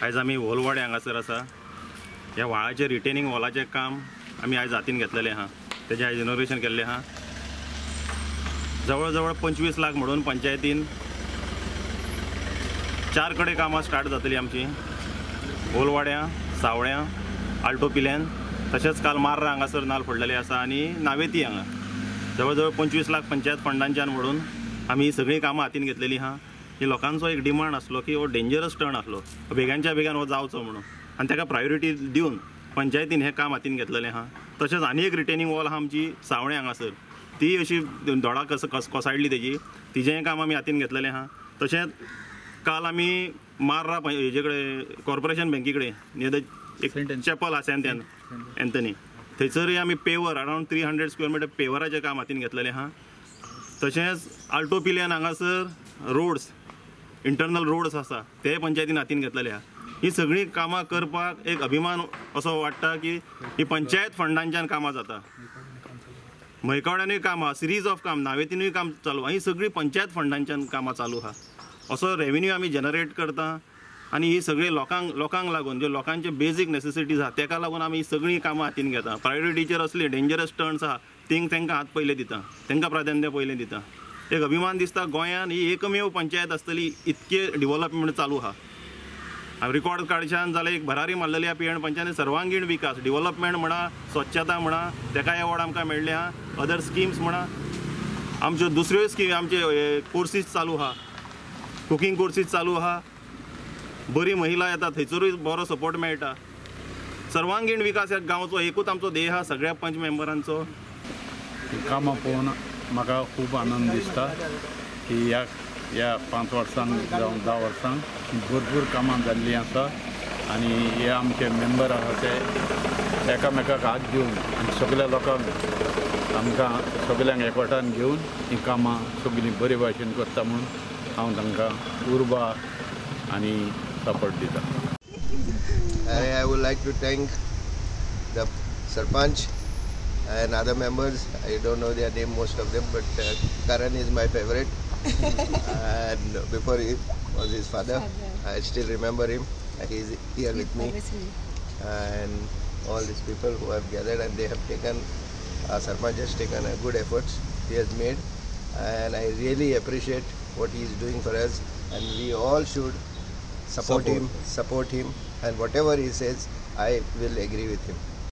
आयज आमी वोलवाडे हांगासर आसा. ह्या व्हाळाचें रिटेनिंग वॉलाचें काम आमी आयज हातीन घेतलेलें आहा, तेजें आयज इनोग्रेशन केल्लें आहा. जवळ जवळ 25 लाख म्हणून पंचायतीन 4 कडेन कामां स्टार्ट जातली आमची, ओलवाड्यां, सावळ्यां, आल्टो पिल्यान, तशेंच काल मार्रा हांगासर नाल फोडलेले आसा आनी नावेती हांगा. जवळ जवळ 25 लाख पंचायत फंडांच्यान म्हणून आमी ही सगळीं कामां हातीन घेतलेलीं आहा. ही लोकांचो एक डिमांड आसलो की हो डेंजरस टर्न आसलो, बेगानच्या बेगान हो जावचो म्हणून, आनी ताका प्रायोरिटी दिवन पंचायतीन हें काम हातीन घेतलेलें आहा. तशेंच आनी एक रिटेनिंग वॉल आहा आमची सावळें हांगासर, ती अशी धोडा कस कोसाडली तेजी, तिजेंय काम आमी हातीन घेतलेलें आहा. तशेंच काल आमी मार्रा हेजे कडेन कॉर्पोरेशन बँकी कडेन नियर the एक चॅपल आसा सेंट एंथनी, थंयसरूय आमी पेवर अरावंड 300 स्क्वेअर मिटर पेवराचें काम हातीन घेतलेलें आहा. तशेंच आल्टो पिल्यान हांगासर रोड्स, इंटरनल रोड्स आसा ते पंचायतीन हातीन घेतलेले आहा. ही सगळीं कामां करपाक एक अभिमान असो वाडटा की ही पंचायत फंडांच्यान कामां जाता. म्हयकवड्यानूय काम आहा, सिरीज ऑफ काम, नावेतीनूय काम चालू आहा, ही सगळीं पंचायत फंडांच्यान कामां चालू आहा. असो रेवेन्यू आमी जनरेट करता आनी ही सगळीं लोकांक लागून, ज्यो लोकांचे बेजीक नेसेसिटीज आहा तेका लागून आमी सगळीं कामां हातीन घेता. प्रायोरिटीचेर असली डेंजरस टर्न्स आहा तींक तांकां हात पयले दिता, तांकां प्राधान्य पयलें दिता. एक अभिमान दिसता गोंयान ही एकमेव पंचायत आसतली इतके डिवलपमेंट चालू आहा. रिकॉर्ड काडशान जाल्यार एक भरारी मारलेली आहा पियण पंचायत सर्वांगीण विकास, डिवलपमेंट म्हणा, स्वच्छता म्हणा, तेका एवॉर्ड आमकां मेळ्ळे आहा. अदर स्किम्स म्हणा, आमच्यो दुसऱ्योय स्कीम, आमचे कोर्सीस चालू आहा, कुकींग कोर्सीस चालू आहा. बरी महिला येता थंयसरूय बरो सपोर्ट मेळटा. सर्वांगीण विकास ह्या गांवचो एकूच आमचो ध्येय आहा सगळ्या पंच मेंबरांचो. कामां पळोवन म्हाका खूब आनंद दिसता की ह्या ह्या 5 वर्सांक जावं 10 वर्सांक भरपूर कामां जाल्लीं आसा आनी हे आमचे मेंबर आसा ते एकामेकाक हात दिवन आनी सगल्या लोकांक आमकां सगल्यांक एकवटान घेवन हीं कामां सगळीं बरे भाशेन करता म्हूण हांव तांकां उर्बा आनी सपोर्ट दिता. I would like to thank the sarpanch and other members. I don't know their name, most of them, but Karan is my favorite. And before he was his father, I still remember him. He is here with me, and all these people who have gathered, and they have taken, Sarpanch has taken a good efforts he has made, and I really appreciate what he is doing for us, and we all should support him, and whatever he says, I will agree with him.